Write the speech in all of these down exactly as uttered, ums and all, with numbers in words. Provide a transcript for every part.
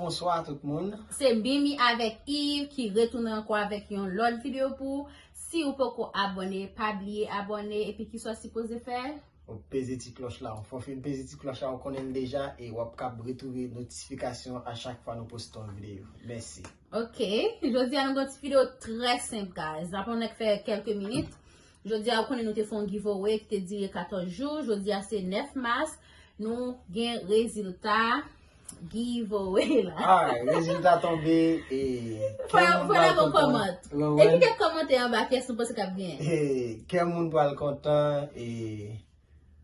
Bonswa tout moun. Se Mimi avèk Yves ki retounen ankò avèk yon lòt videyo pou ou. Si ou poko abòne, pa bliye abòne. Epi kisa w sipoze fè? Ou peze ti klòch la. Yon fwa w fin peze ti klòch la, ou konnen l deja e w ap kab retwouve notifikasyon a chak fwa nou poste yon videyo. Mèsi. Ok, jodi a nou gen yon ti videyo trè senp, guys. N ap annik fè kèlke minit. Jodi a, ou konnen nou te fè yon giveaway ki te dire katòz jou. Jodi a, se nèf mas. Nou gen rezilta giveaway la. Alright, rezilta tonbe e Fò kè moun fò pral n ap kontan. Kòmant. Ou konprann? Ekri kèk kòmantè anba, kiyès nou panse k ap genyen? E kè moun pral kontan e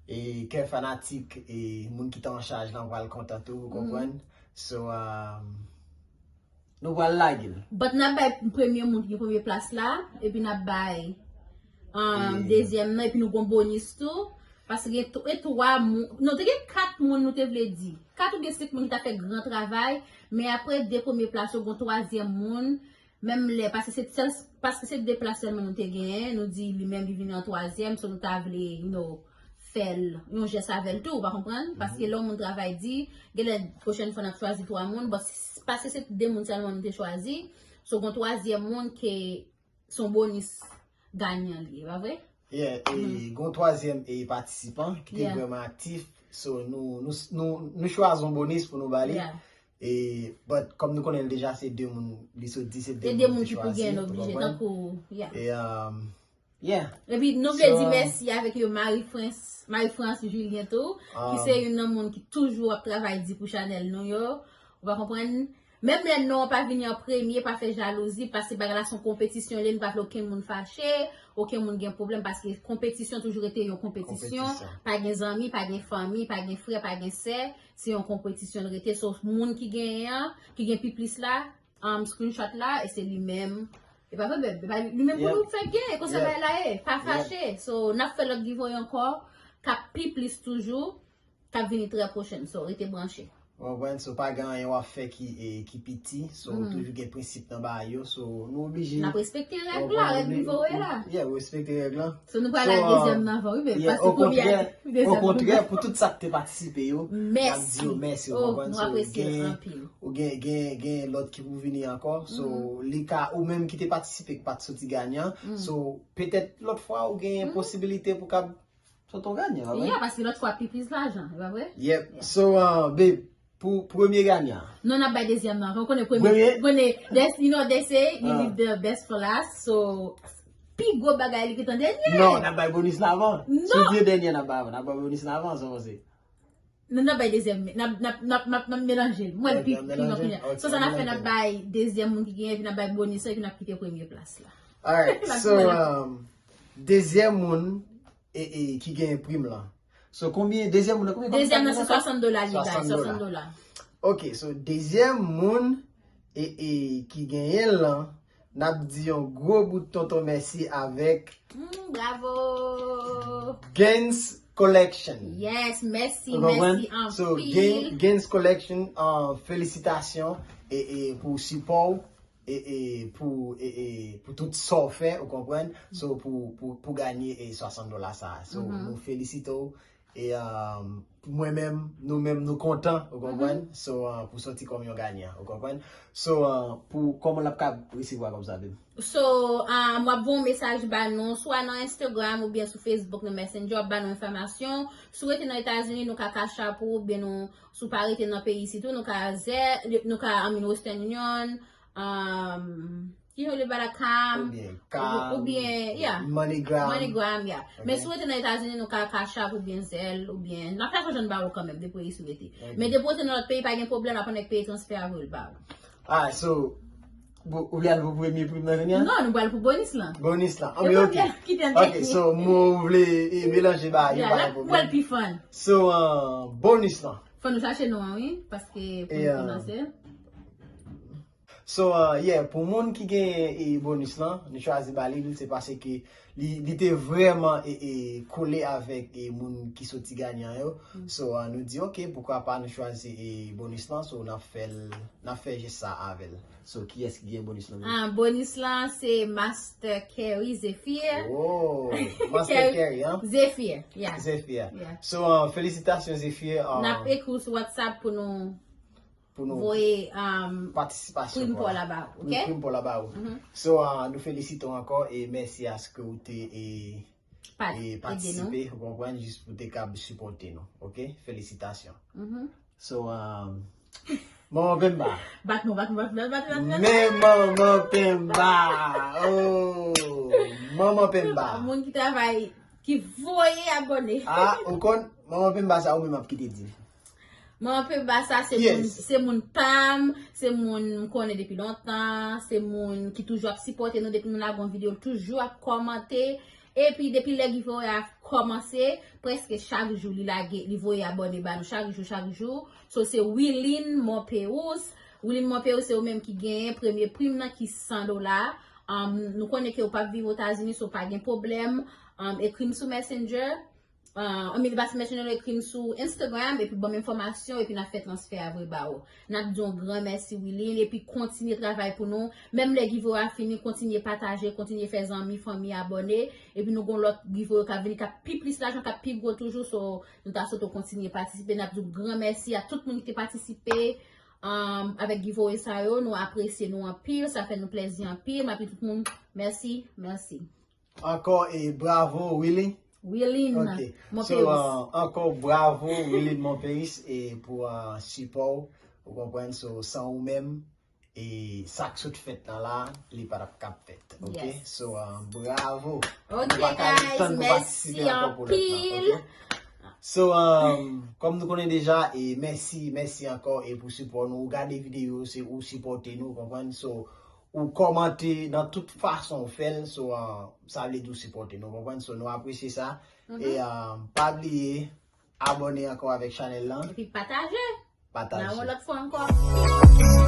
e kè fanatik e moun ki te an chaj lan pral kontan tou, ou konprann? So, um, nou pral lage l. But n ap bay premye moun ki gen premye plas la, epi n ap bay um, E dezyèm nan, epi nou gon bonis tou. Paske gen t- e twa moun, non, te gen kat moun nou te vle di. Kat oubyen senk moun ki ta fè gran travay, men apre de premye plas yo, gon twazyèm moun, menm lè, paske se sèl, paske se de plas sèlman nou te genyen, nou di li menm li vini an twazyèm, so nou ta vle, you know, fè l, yon jès avè l tou, ou pa konprann? Paske lè yon moun travay di, genlè pwochèn fwa n ap chwazi twa moun, but s- paske se de moun sèlman nou te chwazi, so gon twazyèm moun ke se yon bonis ganyan li ye, pa vre? Yeah, e gon twazyèm e patisipan ki te Yeah. vrèman aktif. So, nou, nou, nou, nou chwazi yon bonis pou nou ba li. Yeah. E, but, kòm nou konnen l deja, se de moun, li sot di, se de E de moun moun ki ki pou chwazi, genyen, ou oblije, konprann? Tankou, yeah. E, um, yeah. Epi, nou vle So, di um, mèsi avèk yo, Marie France, Marie France Julien tou, ki um, se youn nan moun ki toujou ap travay di pou chanèl nou yo. Ou pa konprann? Menm lè non an pa vini an premye, pa fè jalouzi, paske bagay la se yon konpetisyon li ye, nou pa vle okenn moun fache, okenn moun gen pwoblèm, paske konpetisyon toujou rete yon konpetisyon. Konpetisyon. Pa gen zanmi, pa gen fanmi, pa gen frè, pa gen sè, se yon konpetisyon l rete. So, moun ki genyen an, ki gen pi plis la, um, screenshot la, e se li menm. E pa vre, bèb? E pa li menm pou Yep. nou fè gen, e konsa Yep. bagay la ye, pa Yep. fache. So, n ap fè lòt giveaway ankò, k ap pi plis toujou, k ap vini trè pwochèn. So, rete branche. Ou konprann? So, pa gen anyen w ap fè ki, e, ki piti. So, Mhm. toujou gen prensip nan bagay yo. So, nou oblije N ap respekte ou règ la, konprann, règ oubli- giveaway la. Yeah, ou respekte règ la. So, nou pral So, al dezyèm um, nan avan, wi, bèb, yeah, paske premye a te dezyèm nan. Okontrè, pou tout sa k te patisipe yo, n ap di yo Mèsi. Mèsi, ou Oh, konprann? nou So, apresye l gen, anpil. Ou gen, gen, gen lòt ki pou vini ankò. So, Mhm. li ka, ou menm ki te patisipe, ki pa t soti ganyan. Mhm. So, petèt lòt fwa, ou gen Mhm. posibilite pou kab sot yon ganyan, pa vre? Yeah, paske lòt fwa pi plis lajan, e pa vre? Yep. Yeah. So, uh, babe, pou premye ganyan. Non, n ap bay dezyèm nan. Ou konnen premye, Premye? konnen, there's, you know, they say you Ah. leave the best for last. So, pi gwo bagay li ki tan dènye. Non, n ap bay bonis la avan. Non. Si w di dènye, n ap bay avan. N ap bay bonis la avan, sa w panse? Non, n ap bay dezyèm, n ap, n ap, n ap, n ap, n ap melanje. Mwen, Ok, pi, n ap pi melanje? Kounye a. Ok, So, sa n ap fè, n ap melanje. bay dezyèm moun ki genyen, epi n ap bay bonis la, epi n ap kite premye plas la. Alright, N ap so, melanje. um, dezyèm moun e, e, ki genyen prim lan. So, konbyen, dezyèm moun nan, konbyen, konbyen Dezyèm nan, se sa? Swasant dola li bay, Swasant dola. swasant dola. Ok, so, dezyèm moun e, e, ki genyen l lan, n ap di yon gwo bout tonton mèsi avèk Mm, bravo! Gains Collection. Yes, mèsi, Ou konprann? mèsi So, anpil. Gain-, Gains Collection, uh, felisitasyon e, e pou sipò w e, e pou, e, e pou tout sa w fè, ou konprann? So, pou, pou, pou ganye e swasant dola sa a. So, Mhm. nou felisite w. E, um, mwen menm, nou menm, nou kontan, ou konprann? Mhm. So, uh, pou sòti kòm yon ganyan, ou konprann? So, uh, pou, kòman l ap ka resevwa kòb sa, babe? So, um, w ap voye yon mesaj ba nou, swa nan Instagram oubyen sou Facebook, nan Messenger, w ap ba nou enfòmasyon. Si w rete nan Etazini, nou ka Cash App ou, oubyen nou, si w pa rete nan peyi isit tou, nou ka Zelle, nou ka, I mean, Western Union, um, you know, le Balakam, Oubyen ou, Kal, oubyen, yeah, MoneyGram. MoneyGram, yeah. Men Ok. si w rete nan Etazini, nou ka Cash App oubyen Zelle, oubyen, n ap fè akonjwenn ba ou kanmenm, depi w rete. Ok. Men depi w rete nan lòt peyi, pa gen pwoblèm, n ap annik peye transfè a voye l ba ou. Ah, so, bon, ou vle al pou premye prim nan jodi a? Non, nou pral pou bonis lan. Bonis lan. Ah, E men bon, ok. byen, kite n Ok, dènye. so, mwen ou vle e, melanje ba yo, Yeah, pa la, gen pwoblèm. Pral pi fun. So, uh, bonis lan. Fò nou chache non an, wi, paske pou E, nou uh, pwononse. So, uh, yeah, pou moun ki gen e, bonis lan, nou chwazi ba li, se paske li, li te vrèman e, e, kole avèk e, moun ki soti ganyan yo. Mm. So, uh, nou di, ok, poukwa pa nou chwazi e, bonis lan, so n ap fè l, n ap fè jès sa avè l. So, kiyès ki gen bonis lan? Ah, bonis lan, se Master Kerry Zephyr. Oh, Master Kerry, Kerry, hein? Zephyr, yeah. Zephyr. Yeah. So, uh, felisitasyon, Zephyr. Uh, N ap ekri w sou WhatsApp pou nou pou nou voye um, patisipasyon prim pa w pa w la. La ba ou, Wi, ok? Prim pa w la ba ou. So, uh, nou felisite w ankò e mèsi aske w te e, Pa- e ede nou. patisipe, ou konprann, jis pou te kab sipòte nou, ok? Felisitasyon. Mhm. So, um, Manman Pemba. Bat nou, bat nou, bat nou, bat nou, bat nou. Men Manman Pemba. Oh, Manman Pemba. Moun ki travay, ki voye abòne. Ah, ou konn, Manman Pemba sa ou menm ap kite di. Manman Pemba sa se moun, Yes. Se moun pa m, se moun m konnen depi lontan, se moun ki toujou ap sipòte nou depi nou lage yon videyo, l toujou ap kòmante. Epi depi lè giveaway a kòmanse, prèske chak jou li lage, li voye abòne ba nou chak jou, chak jou. So se Wilin Monpeus. Wilin Monpeus se ou menm ki genyen premye prim nan ki san dola. Um, nou konnen ke ou p ap viv Etazini, so pa gen pwoblèm. Um, ekri m sou Messenger. Uh, I mean, pa sou Messenger, ekri m sou Instagram, epi ban m enfòmasyon, epi n a fè transfè a vre ba ou. N ap di yon gran mèsi, Wilin, epi kontinye travay pou nou. Menm lè giveaway a fini, kontinye pataje, kontinye fè zanmi, fanmi abòne. Epi nou gon lòt giveaway k ap vini, k ap pi plis lajan, k ap pi gwo toujou. So, nou ta swete w kontinye patisipe. N ap di w gran mèsi a tout moun ki te patisipe um, avèk giveaway sa yo. Nou apresye nou anpil, sa fè nou plèzi anpil. M ap di tout moun mèsi, mèsi. Ankò e bravo, Willy. Wilin, Ok. Mon So, Peris. Uh, ankò bravo, Willy Monpeus, e pou uh, sipò w, ou konprann, so, san ou menm, e sa k sot fèt nan la, li pa t ap kab fèt. Ok? Yes. So, uh, bravo. Ok, Nou pa ka guys, tann pou mèsi patisipe ankò pou lòt la, anpil. Ok? So, um, kòm nou konnen deja, e mèsi, mèsi ankò e pou sipò nou. Ou gade videyo, se ou sipòte nou, konprann? So, ou kòmante nan tout fason ou fè l, so, uh, sa vle di ou sipòte nou, konprann? So, nou apresye sa. E um, pa bliye, abòne ankò avèk chanèl lan. Epi pataje. Nan Pataje. Yon lòt fwa ankò.